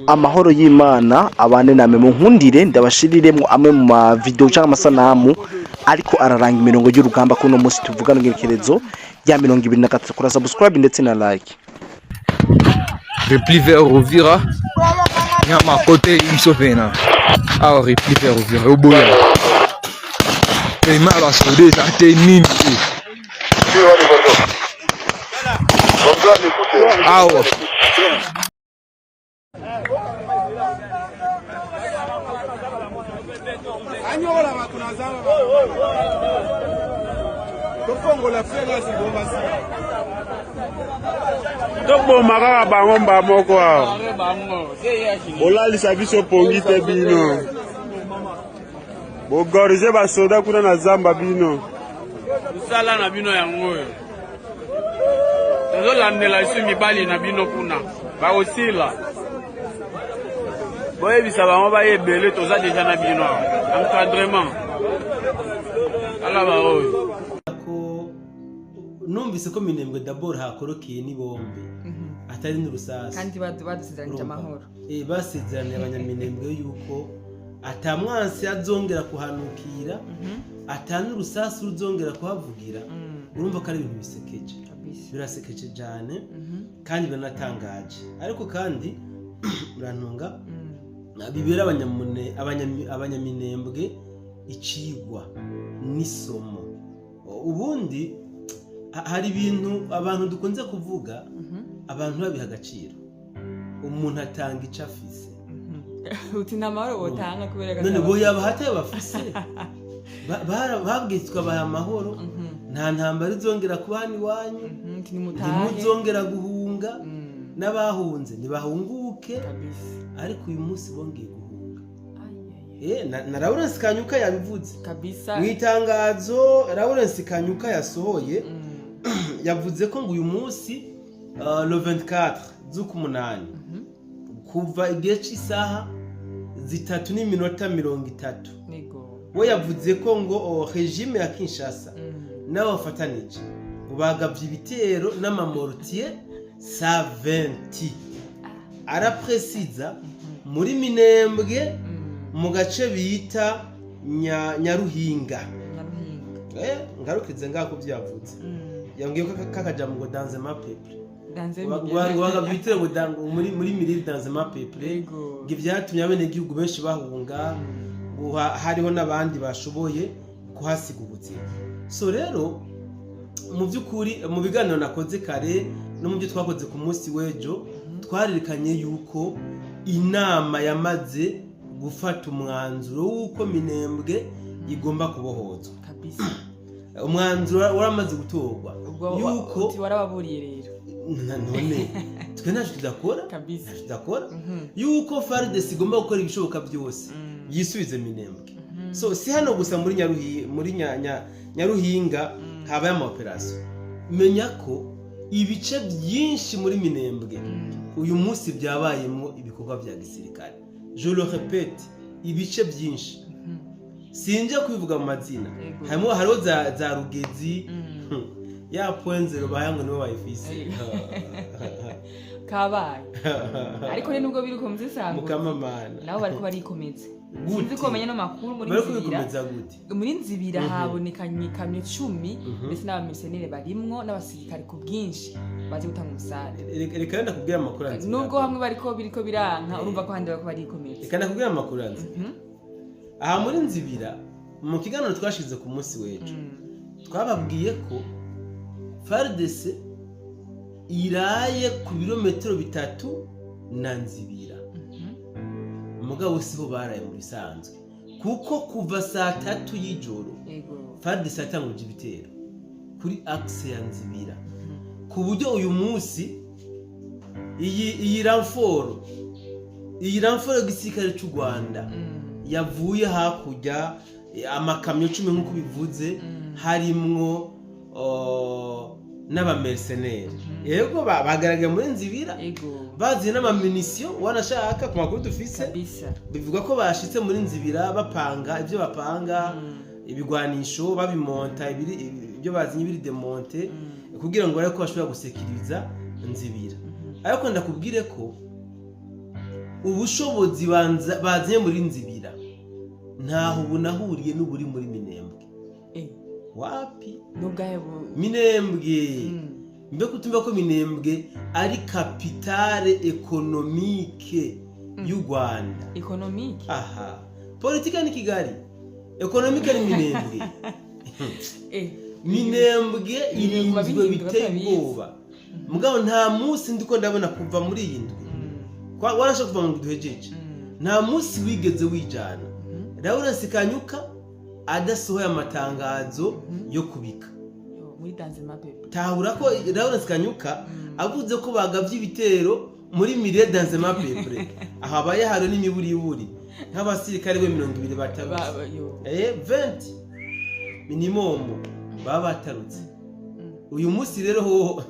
Amahoro y'Imana abane namwe. Munkundire ndabashiriremwo amwe mu ma video cyangwa amasanamu ariko araranga imirongo y'urugamba kuno munsi tuvugana, igerekerezo rya 23. Kora subscribe ndetse na like. Repli vers Uvira, nyama kote biso pena awa, repli vers Uvira oboya pema, basoda eza te nini te awa. Anyola bato na zamba, tofongola felasi bo basi. Toboma kaka bango mba moko awa, bolalisa biso pongi te. Bino bogorge basoda kuna na zamba, bino mosala na bino yango oyo tozolandela lisusu mibali na bino kuna bakosila. Boyebisa bango baye ebele, toza deja na bino awa, encadrement ala baoyo. Ko numvise ko Minembwe d'abord hakorokeye n'ibombe atari n'urusasu. Kandi badusezeranije amahoro. Basezeraniye abanyaminembwe yuko ata mwansi azongera kuhanukira, ata n'urusasu ruzongera kuhavugira. Urumva ko ari ibintu bisekeje. Birasekeje cyane kandi biranatangaje, ariko kandi urantunga bibera abanyaminembwe icigwa n'isomo. Ubundi hari ibintu abantu dukunze kuvuga, abantu babiha agaciro. Umuntu atanga ico afise. Uti nta mahoro botanga kubera ko None ataba- bo yaba hatayo bafise. Babwitswe baha amahoro, nta ntambara izongera kuba hano iwanyu. Uti nimutahe. Ntimuzongera guhunga, n'abahunze ntibahunguke. Ariko uyu munsi bongeye guhunga. Ai, ai, ai. Na Lawrence Kanyuka yabivuze mu itangazo Lawrence Kanyuka yasohoye. Yavuze ko ngo uyu munsi, le 24 z'ukumunani, kuva igihe cy'isaha 3:30, we yavuze ko ngo régime ya Kinshasa nabo bafatanije ngo bagabye ibitero n'ama mortier 120, arapresiza, muri Minembwe, mu gace bita Nyaruhinga. Nyaruhinga. Ngarukize ngaho ko byavuze. Yambwiye ko kakajambo ngo dans ma peuple. Danze. Ngo bagabye ibitero ngo muri mirire dans ma peuple, ngo ibyatumye abenegihugu benshi bahunga, ngo hariho n'abandi bashoboye kuhasiga ubuzima. So rero, mu by'ukuri, mu biganiro nakoze kare no mu byo twakoze ku munsi w'ejo, twarerekanye yuko inama yamaze gufata umwanzuro w'uko Minembwe igomba kubohozwa. Umwanzuro waramaze gutorwa. Ubwo yuko uti warababuriye rero. None twe ntacyo tudakora. Ntacyo tudakora. Yuko FARDC igomba gukora ibishoboka byose yisubize Minembwe. So si hano gusa muri muri Nyaruhinga habaye ama operation. Menya ko ibice byinshi muri Minembwe uyu munsi byabayemo ibikorwa bya gisirikare. Je le répète, ibice byinshi, sinjya kubivuga mu mazina. Harimo, hariho za Rugezi, ya point zéro bahaya ngo nibo bayifise. Kabaye, ariko rero nubwo biri kumeze sango, Mukamamana. nabo bariko barikomeza. Gute? Sinzi ko bamenya no makuru muri Bariko Nzibira. bikomeza gute? Muri Nzibira habonekanye ikamyo 10, ndetse n'aba mercenaires barimwo n'abasirikare ku bwinshi baje gutanga umusada. Reka ndakubwira amakuru ya Nzibira. Nubwo hamwe bariko biriko biranka, urumva ko ahandi bariko barikomeza. Reka ndakubwira amakuru ya Nzibira. Aha muri Nzibira, mu kiganiro twashize ku munsi w'ejo, twababwiye ko FARDC iraye ku birometero 3 na Nzibira. Mugabo siho baraye mu bisanzwe, kuko kuva saa 3 y'ijoro FARDC yatanguje ibitero kuri axe ya Nzibira, ku buryo uyu munsi iyi renfort y'igisirikare cy'u Rwanda yavuye hakurya, amakamyo 10 nk'uko bivuze, harimwo n'aba mercenaires, yego, bagaragaye muri Nzibira baziye n'ama munitions. Wanashaka, ku makuru dufise, bivuga ko bashitse muri Nzibira bapanga ibyo bapanga, ibigwanisho babimonta, ibyo bazinye biri démonté, kugira ngo barabe ko bashobora gusekiriza Nzibira. Ariko ndakubwire ko Ubushobozi bazanye muri Nzibira ntaho bunahuriye n'uburi muri Minembwe. Wapi. N'ubwahe Minembwe, mbe kutumva ko Minembwe ari capitale économique y'u Rwanda? Économique? Aha politika ni Kigali, économique ni Minembwe. Minembwe Ibintu irinzwe bihinduka biteye tutabizi. ubwoba. Mugabo nta munsi ndiko ndabona kuva muri iyi ndwi, warasha kuva mu duhejeje, nta munsi wigeze wijana Lawrence Kanyuka adasohoye amatangazo yo kubika. Yo, muri danzema pepe. Tahura ko Lawrence Kanyuka avuze ko bagavye ibitero muri milieu danzema pepre, aho abaye hari n'imiburiburi nk'abasirikare be 20 batarutse. Yo. 20 minimum baba batarutse uyu munsi rero ho.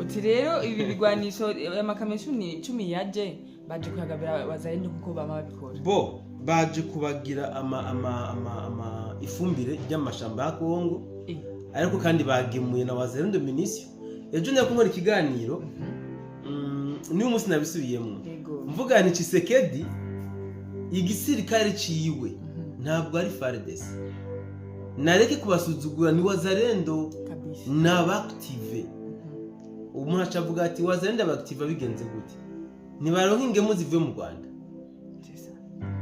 Uti rero ibi bigwanisho, amakamyo 10 yaje, baje kuyagabira Wazalendo kuko bama babikora. Bo baje kubagira ama ama ama ama ifumbire ry'amashamba ya Kongo. Ariko kandi bagemuye na Wazalendo munition. Ejo njya kunkora ikiganiro, n'uyu munsi nabisubiyemo. Mvuga ni Tshisekedi, igisirikare ciwe ntabwo ari FARDC, nareke kubasuzugura, ni Wazalendo. N'abactive. Umuntu aca avuga ati: "Wazalendo abactive bigenze gute? Ntibaronka ingemu zivuye mu Rwanda?" C'est ça.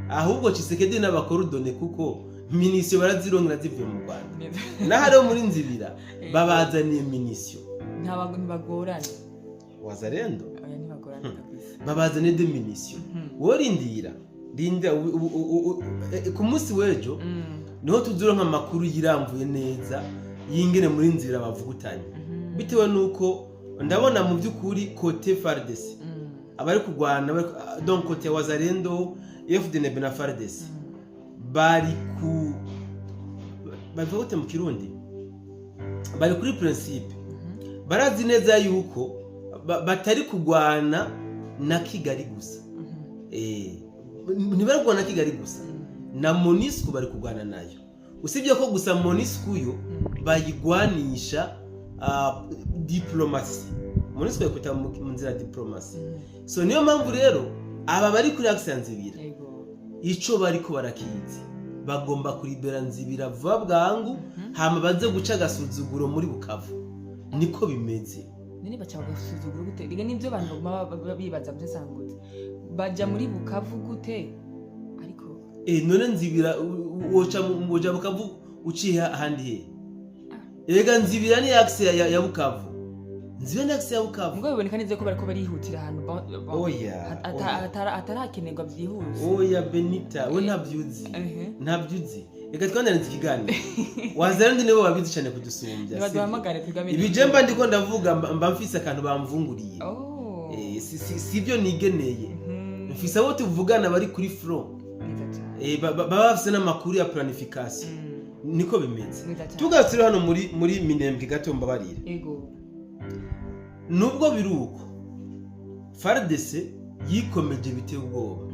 Ahubwo Tshisekedi n'abakorudone, kuko munition barazironkera zivuye mu Rwanda. Neza. N'ahariho muri Nzibira babazaniye munition. Ntibagorana. Wazalendo. Oya, ntibagorana kabisa. Babazaniye de munition. Wowe rindira, rinda ku munsi w'ejo niho tuzironka amakuru yiramvuye neza y'ingene muri Nzibira bavugutanye, bitewe nuko ndabona mu by'ukuri côté FARDC abari kurwana donc côté ya Wazalendo, FDNB na FARDC bari ku, bavuga gute mu Kirundi, bari kuri principe. Barazi neza yuko batari kurwana na Kigali gusa. Ntibari kurwana na Kigali gusa, na MONUSCO bari kurwana nayo, usibye ko gusa MONUSCO yo bayigwanisha diplomatie. MONUSCO bayikuta mu nzira ya diplomatie. So niyo mpamvu rero aba bari kuri axe ya Nzibira, ico bariko barakizi, bagomba kuribera Nzibira vuba bwangu, hama baze guca agasuzuguro muri Bukavu. Niko bimeze. None baca bagasuzugura gute? Rega nibyo abantu baguma bibaza musesangutse, baja muri Bukavu gute ariko? None Nzibira woca Bukavu uciye ahandi he? Erega Nzibira ni axe ya Bukavu. Nzibira ni axe ya Bukavu. Mugabo biboneka neza ko bariko barihutira ahantu Oya, oya. hatarakenerwa byihuse. Oya Benita, we ntabyuzi. Ntabyuzi. Reka twandanitse ikiganiro. Wazalendo nibo babizi cyane kudusumbya, sivyo? Nibaduhamagare tugame. Ibi je mba ndiko ndavuga, mba mfise akantu bamvunguriye. Si byo nigeneye. Mfise abo tuvugana bari kuri front. Neza cyane. Baba bafise n'amakuru ya planification. Niko bimeze. Neza cyane. Tugarutse rero hano muri Minembwe gato, mbabarire. Nubwo biri uko, FARDC yikomeje biteye ubwoba.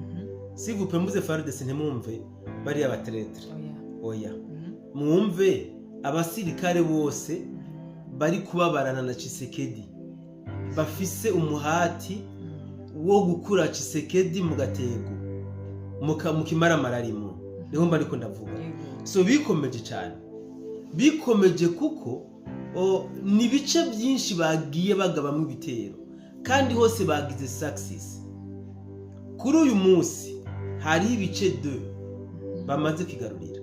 S'il vous plaît, mvuze FARDC ntimwumve bariya batraîtres. Oya. Oya, mwumve abasirikare bose bari kubabarana na Tshisekedi, bafise umuhati wo gukura Tshisekedi mu gatego, mu kimaramara arimo. Niho mba ariko ndavuga. So bikomeje cyane, bikomeje kuko ni ibice byinshi bagiye bagabamo ibitero, kandi hose bagize success. Kuri uyu munsi hariho ibice 2 bamaze kwigarurira,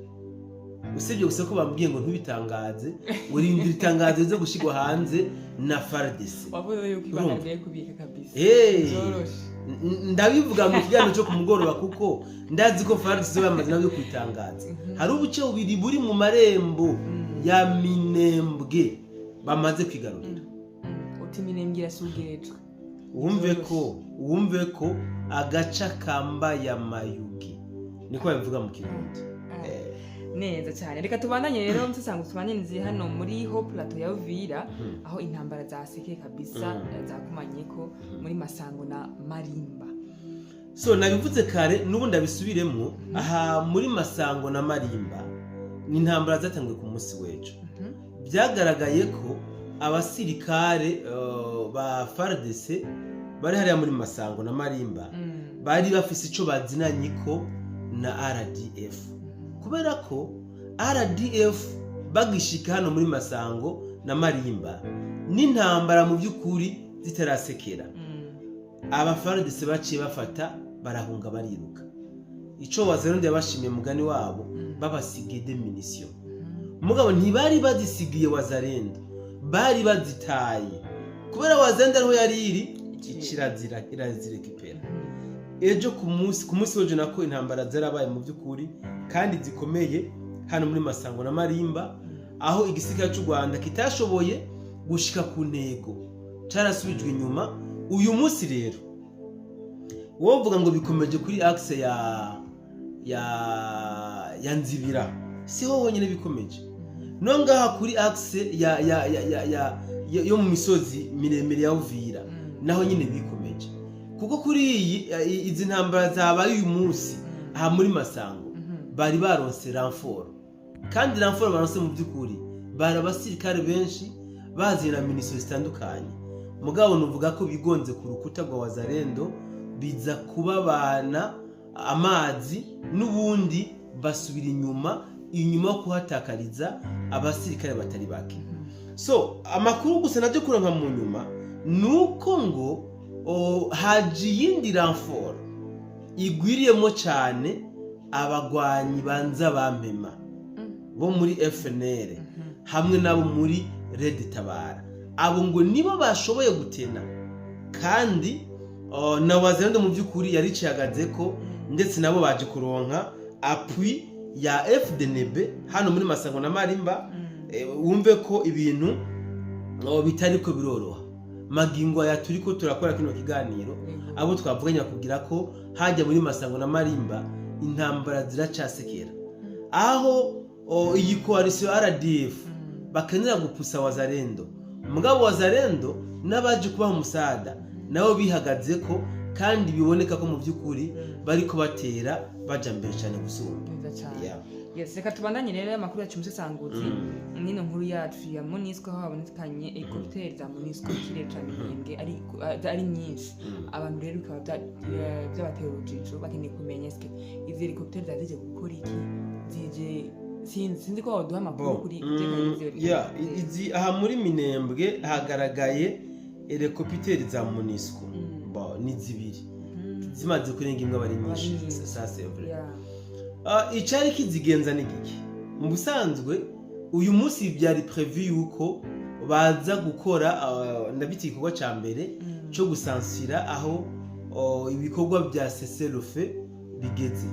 usibye gusa ko bambwiye ngo ntubitangaze, urindira itangazo rize gushyirwa hanze na FARDC. Wavuze yuko ibanga Urumva? rigiye kubika kabisa. Byoroshe. Ndabivuga mu kiganiro cyo ku mugoroba kuko ndazi ko FARDC zo bamaze nabyo kubitangaza. Hari ubuce bubiri buri mu marembo ya Minembwe bamaze kwigarurira. Uti Minembwe irasugerejwe. Wumve ko agaca kambaye amayugi, niko babivuga mu Kirundi. Neza cyane. Reka tubandanye rero nsesanga, tubandanye hano muri haut plateau ya Uvira, aho intambara zasekeye kabisa, zakumanye ko muri Masango na Marimba. So nabivuze kare, n'ubu ndabisubiremo, aha muri Masango na Marimba ni intambara zatanguye ku munsi w'ejo. Byagaragaye ko abasirikare ba FARDC bari hariya muri Masango na Marimba. Bari bafise ico bazinanye ko na RDF, kubera ko RDF bagishika hano muri Masango na Marimba n'intambara mu by'ukuri zitarasekera, aba FARDC baciye bafata barahunga, bariruka. Ico Wazalendo yabashimiye, mugani wabo, babasigiye des munitions. Mugabo ntibari bazisigiye Wazalendo, bari bazitaye, kubera Wazalendo ariho yari iri, ikirazira irazirekipera. Ejo ku munsi w'ejo nako intambara zarabaye mu by'ukuri kandi zikomeye hano muri Masango na Marimba, aho igisirikare cy'u Rwanda kitashoboye gushika ku ntego, carasubijwe inyuma. Uyu munsi rero wovuga ngo bikomeje kuri axe ya Nzibira, siho honyine bikomeje, no ngaha kuri axe ya yo mu misozi miremire ya Uvira naho nyine bikomeje, kuko kuri iyi izi ntambara zabaye uyu munsi aha muri Masango, bari baronse renfort, kandi renfort baronse mu by'ukuri bari abasirikare benshi bazanye na munitions zitandukanye. Mugabo nuvuga ko bigonze ku rukuta rwa Wazalendo, biza kubabana amazi, n'ubundi basubira inyuma, inyuma yo kuhatakariza abasirikare batari bake. So amakuru gusa nabyo kuronka mu nyuma ni uko ngo haje iyindi renfort igwiriyemo cyane abagwanyi banza bampema bo muri FNL hamwe n'abo muri Red Tabara. Abo ngo nibo bashoboye gutena, kandi na Wazalendo mu by'ukuri yari icihagaze ko, ndetse nabo baje kuronka appui ya FDNB hano muri Masango na Marimba. Wumve ko ibintu bitari ko biroroha magingo aya turiko turakora kino kiganiro. Abo twavuganye bakubwira ko hajya muri Masango na Marimba intambara ziracasekera, aho iyi coalition RDF bakenera gupusa Wazalendo. Mugabo Wazalendo n'abaje kubaha umusada nabo bihagaze ko, kandi biboneka ko mu by'ukuri bariko batera baja mbere cyane gusumba. Neza cyane. Yes, reka tubandanye rero amakuru yacu musesanguzi nino nkuru yacu ya MONUSCO, aho habonekanye hélicoptère za MONUSCO mu kirere ca Minembwe ari nyinshi. Abantu rero bikaba byabateye urujijo, bakeneye kumenya eske izi hélicoptère zari zije gukora iki, zije, sinzi ko waduha amakuru Bon, kuri ibyerekanye n'izo yeah, hélicoptère. Izi aha muri Minembwe hagaragaye hélicoptère za MONUSCO. Bon, ni zibiri, zimaze kurenga imwe aba ari nyinshi. Aba ari nyinshi. Ça c'est vrai. Icari kizigenza ni giki? Mu busanzwe uyu munsi byari prévu yuko baza gukora ndabita igikorwa ca mbere co gusansira aho ibikorwa bya cessez-le-feu bigeze.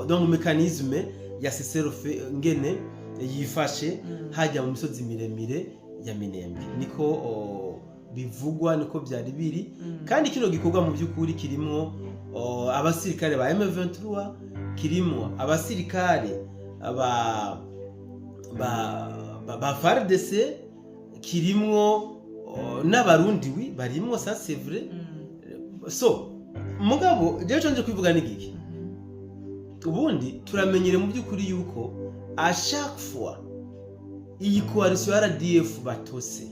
Donc mécanisme ya cessez-le-feu ngene yifashe hajya mu misozi miremire ya Minembwe, niko bivugwa, niko byari biri. Kandi kino gikorwa mu by'ukuri kirimwo abasirikare ba M23, kirimwo abasirikare ba FARDC, kirimwo n'abarundi wi barimwo, ça c'est vrai. So mugabo jewe ico nje kwivuga ni giki? Ubundi turamenyere mu by'ukuri yuko à chaque fois iyi coalition ya RDF batose,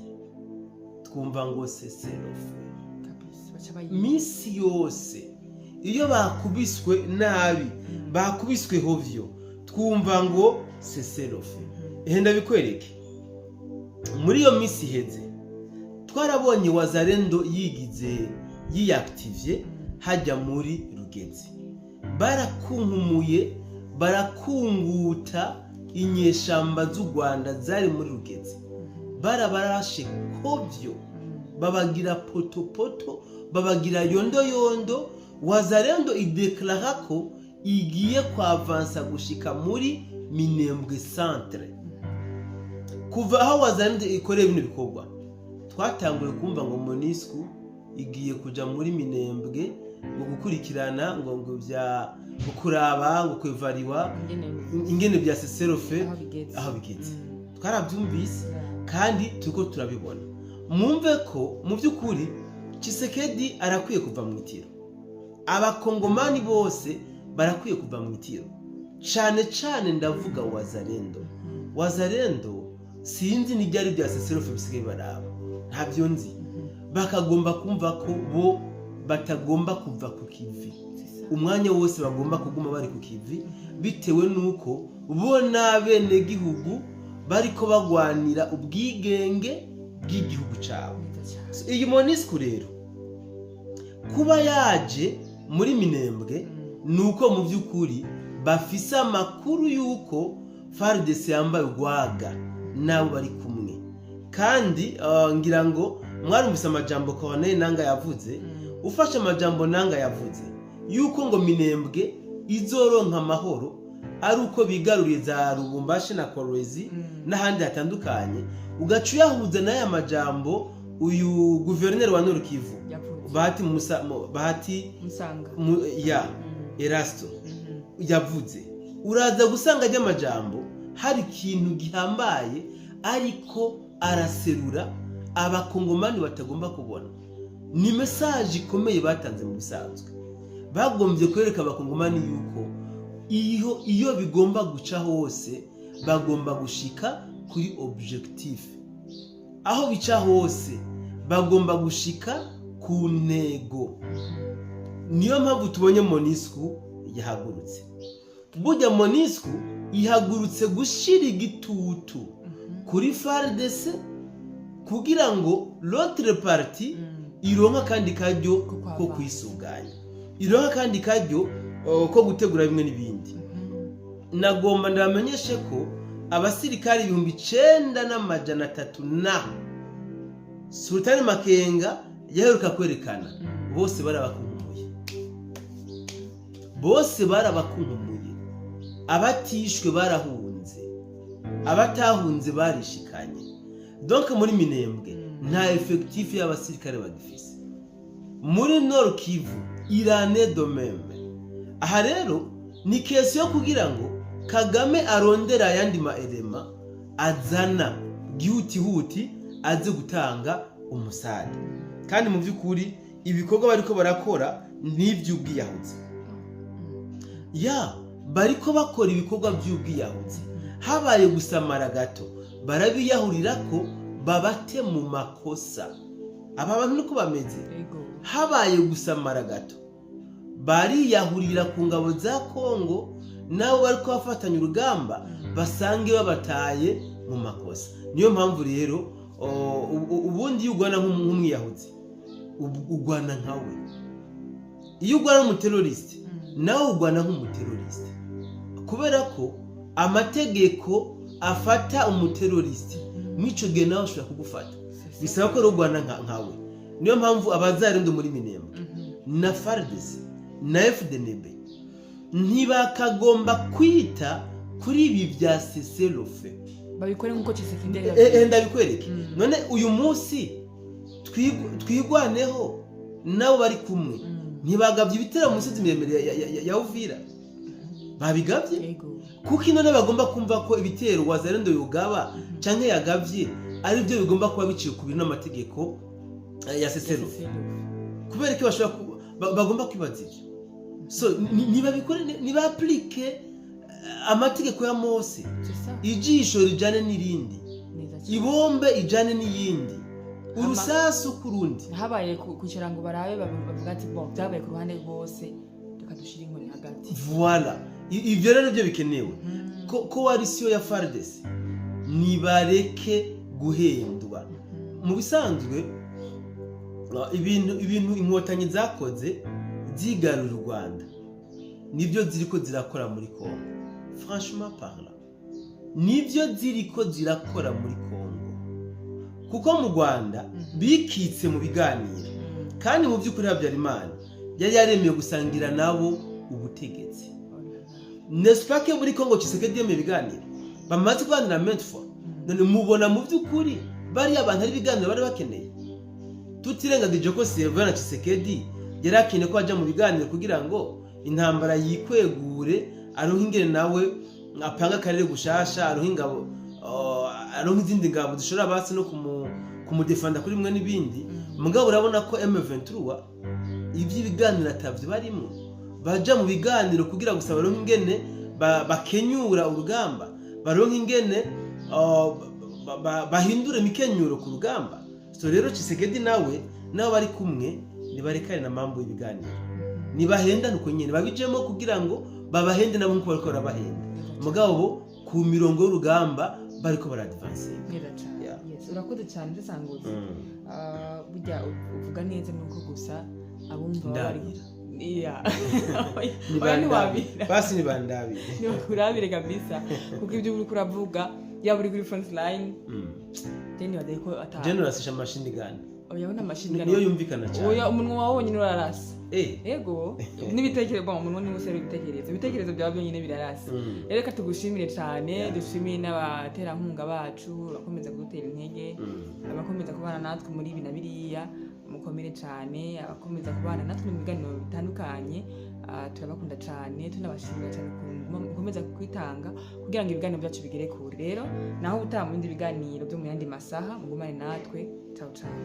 twumva ngo cessez-le-feu. Kabisa, baca bayiba. Misi yose iyo bakubiswe nabi, bakubiswe hovyo, twumva ngo cessez-le-feu. Ehe, ndabikwereke. Muri iyo minsi iheze twarabonye Wazalendo yigize yiyakitivye hajya muri Rugezi, barakunkumuye, barakunguta inyeshamba z'u Rwanda zari muri Rugezi, barabarashe kovyo, babagira potopoto, babagira yondoyondo. Wazalendo ideklara ko igiye kwavansa gushika muri Minembwe centre. Kuva aho Wazalendo ikoreye bino bikorwa, twatanguye kumva ngo MONUSCO igiye kuja muri Minembwe ngo gukurikirana ngo bya ngo kuraba ngo kwevariwa ingene ingene bya cessez-le-feu aho bigeze. Aho bigeze. Twarabyumvise kandi turiko turabibona. Mwumve ko mu by'ukuri Tshisekedi arakwiye kuva mu itiro, abakongomani bose barakwiye kuva mu itiro, cane cane ndavuga Wazalendo. Wazalendo sinzi n'ibyari bya cessez-le-feu bisigaye baraba, ntabyo nzi. Bakagomba kumva ko bo Batagomba kuva ku kivi. C'est ça. Umwanya wose bagomba kuguma bari ku kivi, bitewe n'uko bo n'abenegihugu bariko bagwanira ubwigenge bw'igihugu cabo. Neza cyane. So, iyi MONUSCO rero kuba yaje muri Minembwe ni uko mu by'ukuri bafise amakuru y'uko FARDC yambaye urwaga n'abo bari kumwe. Kandi ngira ngo mwarumvise amajambo Corneille Nanga yavuze. Ufashe amajambo Nanga yavuze yuko ngo Minembwe izoronka amahoro ari uko bigaruriye za Lubumbashi na Kolwezi n'ahandi hatandukanye, ugaca uyahuza n'aya majambo uyu guverineri wa Nord Kivu Yavuze. Bahati Musa, Bahati Musanga. Ya Erasto yavuze, uraza gusanga ry'amajambo hari ikintu gihambaye ariko araserura abakongomani batagomba kubona. Ni message ikomeye batanze. Mu bisanzwe bagombye kwereka abakongomani yuko iyo bigomba guca hose bagomba gushika kuri objectif, aho bica hose bagomba gushika ku ntego. Niyo mpamvu tubonye MONUSCO yahagurutse. Burya MONUSCO ihagurutse gushyira igitutu kuri FARDC kugira ngo l'autre partie ironka kandi karyo Ko ko kwavanza. kwisuganya, ironka kandi karyo ko gutegura bimwe n'ibindi. Nagomba ndabamenyeshe ko abasirikari 9300 na Sultani Makenga yaheruka kwerekana, bose barabakunkumuye, bose barabakunkumuye. Abatishwe barahunze, abatahunze barishikanye. Donc muri Minembwe nta effectif y'abasirikare bagifise. Muri Nord Kivu il en est de même. Aha rero ni question yo kugira ngo Kagame arondera ayandi ma éléments azana gihutihuti aze gutanga umusada. Kandi mu by'ukuri ibikorwa bariko barakora ni iby'ubwiyahuzi. Ya bariko bakora ibikorwa by'ubwiyahuzi. Habaye gusamara gato barabiyahurira ko babate mu makosa. Aba bantu niko bameze. Habaye gusamara gato bariyahurira ku ngabo za Kongo, nabo bariko bafatanya urugamba basange babataye mu makosa. Niyo mpamvu rero ubundi iyo ugwana nk'umwiyahuzi ugwana nkawe. Iyo ugwana nk'umuteroriste nawe ugwana nk'umuteroriste, kubera ko amategeko afata umuteroriste mw'ico gihe nawe ashobora kugufata. Bisaba ko rero ugwana nkawe. Niyo mpamvu abazarendo muri Minembwe na FARDC na FDNB ntibakagomba kwita kuri ibi bya cessez-le-feu. Babikore nk'uko Tshisekedi Ndabikwereke. None uyu munsi twigwaneho nabo bari kumwe ntibagabye ibitero mu misozi miremire ya Uvira? Babigabye. Kuko none bagomba kumva ko ibitero Wazalendo yugaba canke yagavye ari byo bigomba kuba biciye ku bintu n'amategeko ya cessez-le-feu. Kubera ko bashobora bagomba kwibaza ibyo. So nibabikore, niba-applique amategeko ya Mose. C'est ça. Ijisho rijane n'irindi, Neza cyane. ibombe ijane n'iyindi, urusasu ku rundi. Habaye kwicara ngo barabe, bavuga ati: "Bon, byabaye ku ruhande rwose, reka dushire inkoni hagati." Voilà. Ibyo rero byo bikenewe. Ko coalition ya FARDC nibareke guhendwa. Mu bisanzwe ibintu inkotanyi zakoze zigarura u Rwanda nibyo ziriko zirakora muri Congo. Franchement parlant, nibyo ziriko zirakora muri Congo, kuko mu Rwanda bikitse mu biganiro. Kandi mu by'ukuri Habyarimana yari yaremeye gusangira nabo ubutegetsi, n'est-ce pas que muri Congo Tshisekedi yemeye ibiganiro, bamaze kuganira maintes fois. None mubona mu by'ukuri bariya abantu ari ibiganiro bari bakeneye? Tutirengagije ko Sylvain na Tshisekedi yari akeneye ko ajya mu biganiro kugira ngo intambara yikwegure, aronke ingene nawe apanga akarere gushasha, aronke ingabo, aronke izindi ngabo zishobora basi no kumudefanda kuri bimwe n'ibindi. Mugabo urabona ko M23 iby'ibiganiro atavyo barimo. Baja mu biganiro kugira gusa baronke ingene bakenyura urugamba, baronke ingene bahindura imikenyuro ku rugamba. So rero Tshisekedi nawe nabo bari kumwe. Nibarekane na mambo y'ibiganiro, nibahendane uko nyene, babijemo kugira ngo babahende nabo nkuko bariko barabahenda, mugabo bo ku mirongo y'urugamba bariko baradvanse. Neza cyane. Yes, urakoze cyane musesanguzi. Burya uvuga neza, nuko gusa abumva baba bari Ndabira. Yeah. Oya, ntiwabira. Basi nibandabire. Ntibakurabire kabisa, kuko ibyo uriko uravuga, yaba uri kuri front line, je nibaza ko ata General amashini gani? Oya, ubona amashini. Niyo yumvikana cyane. Oya, umunwa wawe wonyine urarasa. Ego, n'ibitekerezo, bon, umunwa niwo usera ibitekerezo, ibitekerezo byawe byonyine birarasa. Rero reka tugushimire cyane, dushimire n'abaterankunga bacu bakomeza kudutera intege, abakomeza kubana natwe muri ibi na biriya, mukomere cyane, abakomeza kubana natwe mu biganiro bitandukanye. Turabakunda cyane, tunabashimira cyane ukuntu mukomeza kwitanga kugira ngo ibiganiro byacu bigere kure. Rero naho ubutaha mu bindi biganiro byo mu yandi masaha, mugumane natwe. Ciao ciao.